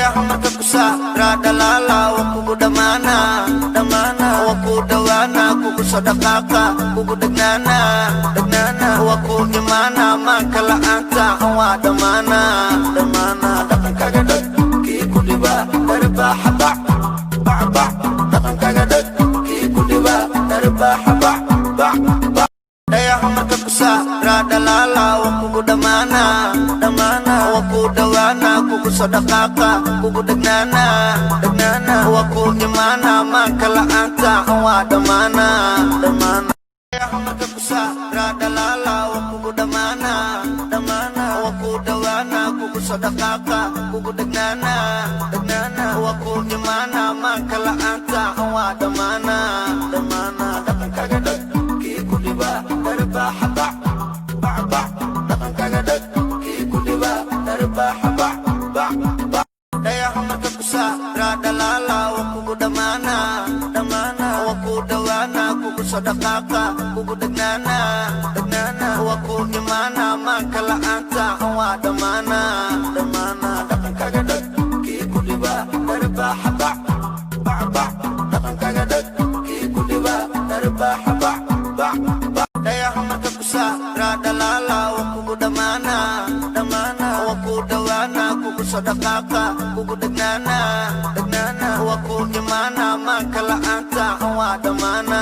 Dhayaha marka ku saara dhalaala, waa kugu dhammaana dhammaana, waa ku dhawaana, kugu soo dhaqaaqa, kugu dhegnaana dhegnaana, waa ku imaana, maanka la'aanta waa dhammaana dhammaana. Dhaqankaga dhag kii ku dhiba dharbaaxa bac bac bac. Dhaqankaga dhag kii ku dhiba dharbaaxa bac bac bac. Dhayaha marka ku saara dhalaala, waa kugu dhammaana dhammaana, waa ku dhawaana, kugu soo dhaqaaqa, kugu dhegnaana dhegnaana, waa ku imaana, maanka la'aanta waa dhammaana dhammaana. Dhayaha marka ku saara dhalaala, waa kugu dhammaana dhammaana, waa ku dhawaana, kugu soo dhaqaaqa, kugu dhegnaana dhegnaana, waa ku imaana, maanka la'aanta waa dhammaana dhammaana. Dhaqankaga dhag kii ku dhiba dharbaaxa bac bac bac. Dhaqankaga dhag kii ku dhiba dharbaaxa bac bac bac. Dhayaha marka ku saara dhalaala, waa kugu dhammaana dhammaana, waa ku dhawaana, kugu soo dhaqaaqa, kugu dhegnaana dhegnaana, waa ku imaana, maanka la'aanta waa dhammaana dhammaana. Dhaqankaga dhag kii ku dhiba dharbaaxa bac bac bac. Dhaqankaga dhag kii ku dhiba dharbaaxa bac bac bac. Dhayaha marka ku saara dhalaala, waa kugu dhammaana dhammaana, waa ku dhawaana, kugu soo dhaqaaqa, kugu dhegnaana dhegnaana, waa ku imaana, maanka la'aanta waa dhammaana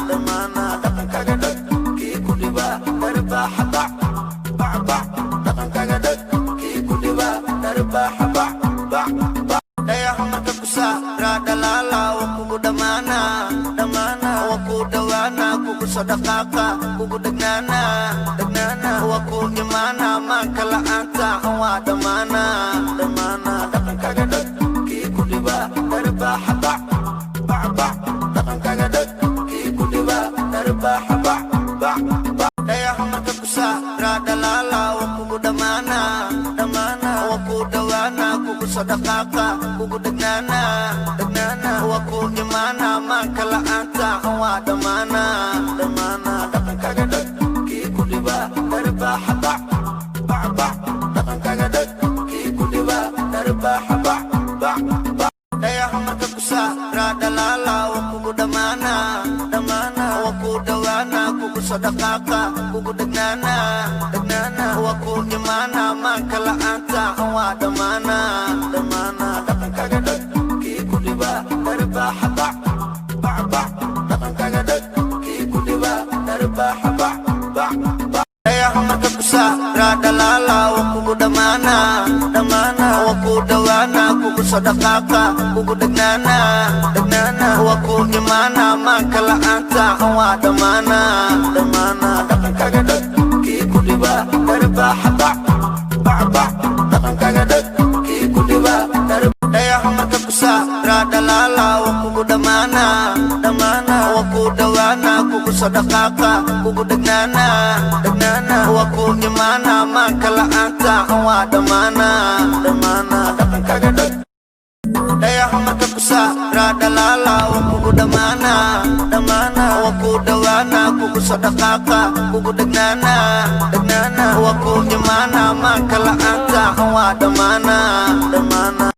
dhammaana. Dhaqankaga dhag kii ku dhiba dharbaaxa bac bac bac. Dhaqankaga dhag kii ku dhiba dharbaaxa bac bac bac. Dhayaha marka ku saara dhalaala, waa kugu dhammaana dhammaana, waa ku dhawaana, kugu soo dhaqaaqa, kugu dhegnaana dhegnaana, waa ku imaana, maanka la'aanta waa dhammaana dhammaana. Dhaqankaga dhag kii ku dhiba dharbaaxa bac bac bac. Dhaqankaga dhag kii ku dhiba dharbaaxa bac bac bac. Dhayaha marka ku saara dhalaala, waa kugu dhammaana dhammaana, waa ku dhawaana, kugu soo dhaqaaqa, kugu dhegnaana dhegnaana, waa ku imaana, maanka la'aanta waa dhammaana dhammaana. Dhaqankaga dhag kii ku dhiba dharbaaxa bac bac bac. Dhaqankaga dhag kii ku dhiba dharbaaxa bac bac bac. Dhayaha marka ku saara dhalaala, waa kugu dhammaana dhammaana, waa ku dhawaana, kugu soo dhaqaaqa, kugu dhegnaana dhegnaana, waa ku imaana, maanka la'aanta waa dhammaana dhammaana. Dhaqankaga dhag kii ku dhiba dharbaaxa bac bac bac. Dhaqankaga dhag kii ku dhiba dharbaaxa bac bac bac. Dhayaha marka ku saara dhalaala, waa kugu dhammaana dhammaana, waa ku dhawaana, kugu soo dhaqaaqa, kugu dhegnaana dhegnaana, waa ku imaana, maanka la'aanta waa dhammaana dhammaana. Dhaqankaga dhag kii ku dhiba dharbaaxa bac bac bac. Dhaqankaga dhag kii ku dhiba. Dhayaha marka ku saara dhalaala, waa kugu dhammaana dhammaana, waa ku dhawaana, kugu soo dhaqaaqa, kugu dhegnaana dhegnaana, waa ku imaana, maanka la'aanta waa dhammaana dhammaana. Dhaqankaga dhag. Dhayaha marka ku saara dhalaala, waa kugu dhammaana dhammaana, waa ku dhawaana, kugu soo dhaqaaqa, kugu dhegnaana dhegnaana, waa ku imaana, maanka la'aanta waa dhammaana dhammaana.